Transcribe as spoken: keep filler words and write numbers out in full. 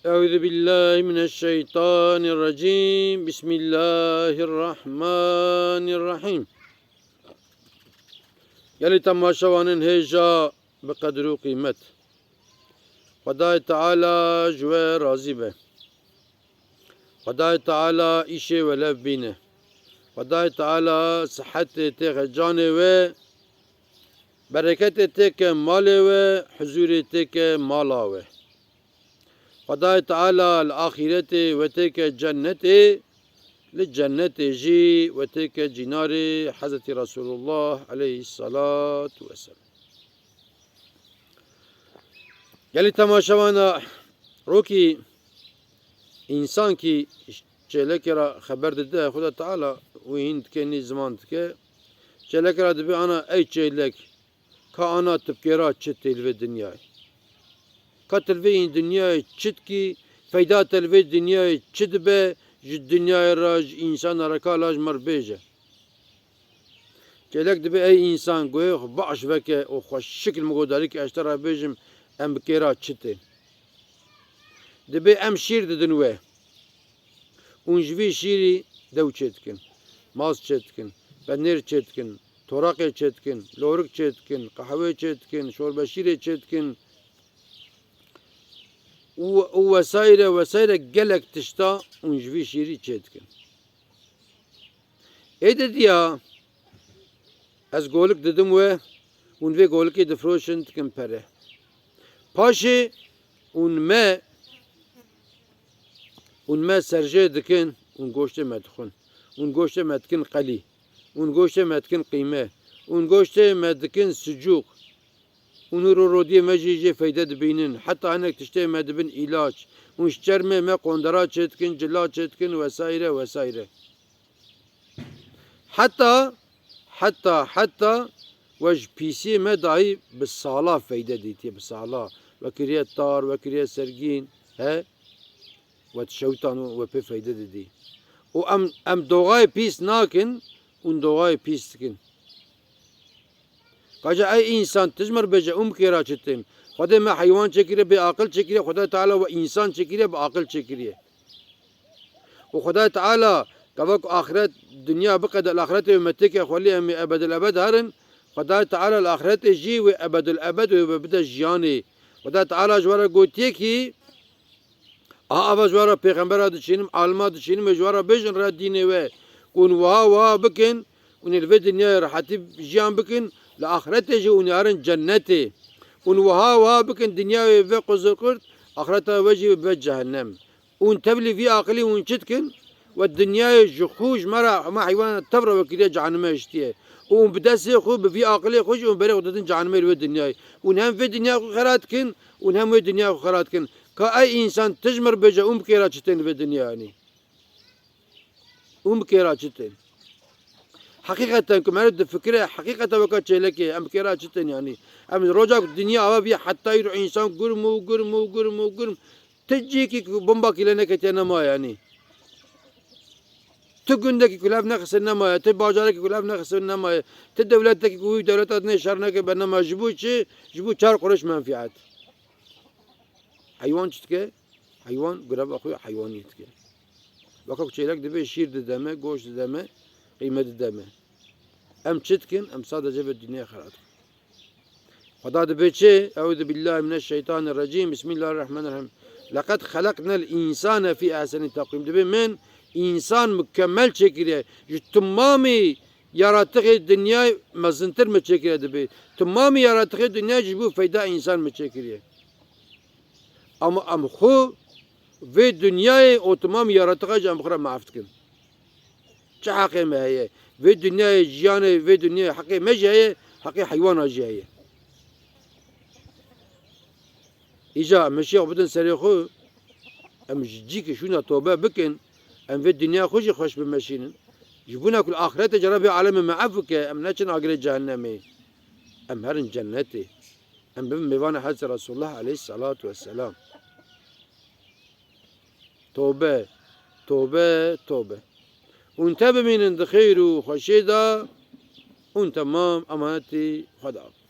Euzu billahi mineşşeytanirracim. Bismillahirrahmanirrahim. Gelî temaşevanên hêja bi qedir û qîmet. Xwedayê Teala ji we razî be. Xwedayê Teala îşê we lev bîne. Xwedayê Teala sihetê têxe canê we, bereketê têke malê we, huzûrê têke mala we. Xwedayê Teala li axîretê we têke cennetê, li cennetê jî we têke cînarê Hezretî Resulullah aleyhissalatu vesselam. Gelî temaşevana rokî însan kî çêlekê re xeber dide, Xuda Teala wî hîn dike, nî ziman dike. Çêlekê re dibê ana ey çêlek, ka ana tu bi kêra çi tê li vê dinyayê? Ka tu li vê dinyayê çi dikî? Feyda te li vê dinyayê çi dibe? Ji dinyayê re, ji însana re ka la ji me re bêje. Çêlek dibê ey însan goyê xwe baş veke û xweşik li min godarî ke ez te re bêjim em bi kêra çi tên. Dibê em şîr didin we. Hûn ji vî şîrî dew çêdikin, mast çêdikin, penêr çêdikin, toraqê çêdikin, lorik çêdikin, qehwê çêdikin, şorbeşîrê çêdikin û, û wesaire, wesaire gelek tişta hûn ji vî şîrî çêdikin. Ê didiya, ez golik didim we, hûn vê golikê difiroşin, dikin pere. Paşê hûn me, hûn me serjê dikin, hûn goştê me dixwin. Hûn goştê me dikin qelî. Hûn goştê me dikin qîme. Hûn goştê me dikin sicûq. Û nûr û rodiyê me jî jê feyde dibînin. Heta hinek tiştê me dibin îlaç. Hûn ji çermê me qondera çêdikin, cila çêdikin, wesaire, wesaire. Heta, heta, heta we ji pîsiyê me dayî bi sala feyde dîtiye, bi sala. We kiriye tar, we kiriye sergîn, he? We dişewitan û we pê feyde didî. Û em, em doğayê pîs nakin, hûn doğayê pîs dikin. Kaca ey însan, tu ji me re bêje, hûn bi kêra çi tên? Xwedê me heywan çêkiriye, bê aqil çêkiriye, Xwedayê Teala we însan çêkiriye, bi aqil çêkiriye. Û Xwedayê Teala, gava ku axiret, dinya biqede, li axretê wê me têke xwelî em ê ebedil ebed herin, Xwedayê Teala li axretê jî wê ebedil ebed wê bide jiyanê. Xwedayê Teala ji we re gotiye kî, Aha, ava ji we re pêxembera dişînim, alima dişînim, ê ji we re bêjin re dînê we. Hûn wiha wiha bikin, hûn ê li vê dinyayê rehetî jiyan bikin, li axretê jî hûn ê herin cennetê. Hûn wiha wiha bikin, dinyayê ve quzirkurt, axreta we jî bibe cehennem. Hûn tevlî vî aqilî hûn çi dikin? We dinyayê ji xwe, ji me re, hema heywana tev re we kiriye cehenime hiştiye. Û hûn bi destê xwe, bi vî aqilê xwe jî hûn berê xwe didin cehenimê li wê dinyayê. Hûn hem vê dinyayê xwe xera dikin, hûn hem wê dinyayê xwe xera dikin. Ka ey însan, tu ji me re bêje, hûn bi kêra çi tên li vê dinyayanî? Hûn bi kêra çi tên? Heqîqeten ku meriv difikire, heqîqeten weka çêlekê, em bi kêra çi tên yanî? Em roja ku dinya ava bîye heta îro însan gurm û gurm û gurm û gurm. Ti cîkî ku bombakî lê neketiye nema yanî. Ti gundekî ku lev nexistin nemaye, ti bajarekî ku lev nexistin nemaye, ti dewletekî ku wî dewleta dinê şer neke be nema. Ji bo çi? Ji bo çar quruş menfîet. Heywan çi dike? Heywan gureva xwe ya heywaniyê dike. Weka ku çêlek dibê şîr dide me, goşt dide me, qîme dide me. Em çi dikin? Em sadece vê dinyayê xera dikin. Xweda dibê çi? Euzu billahi mineşşeytanirracim. Bismillahirrahmanirrahim. Leqed xelaqnel însane fî ehseni teqwîm. Dibê min însan mukemmel çêkiriye. Ji timamî yaratixê dinyayê mezintir min çêkiriye dibê. Timamî yaratixê dinyayê ji bo feyda însan min çêkiriye. Ama em xwe vê dinyayê û timamî yaratixa jî em bi xwe re maf dikin. Çi heqê me heye? Vê dinyayê, jiyanê vê dinyayê heqê me jî heye, heqê heywana jî heye. Îca em hişê xwe bidin serê xwe, em ji cîkî şûna tobe bikin, em vê dinyaya xwe jî xweş bimeşînin. Ji bona ku li axretê cara vê alemê me ef bike, em neçin agirê cehennemê. Em herin cennetê. Em bibin mêvanê Hezretî Resulullah aleyhissalatu vesselam. Tobe, tobe, tobe. Hûn te bimînin di xêr û xweşiyê de, hûn temam emanetî Xweda bin.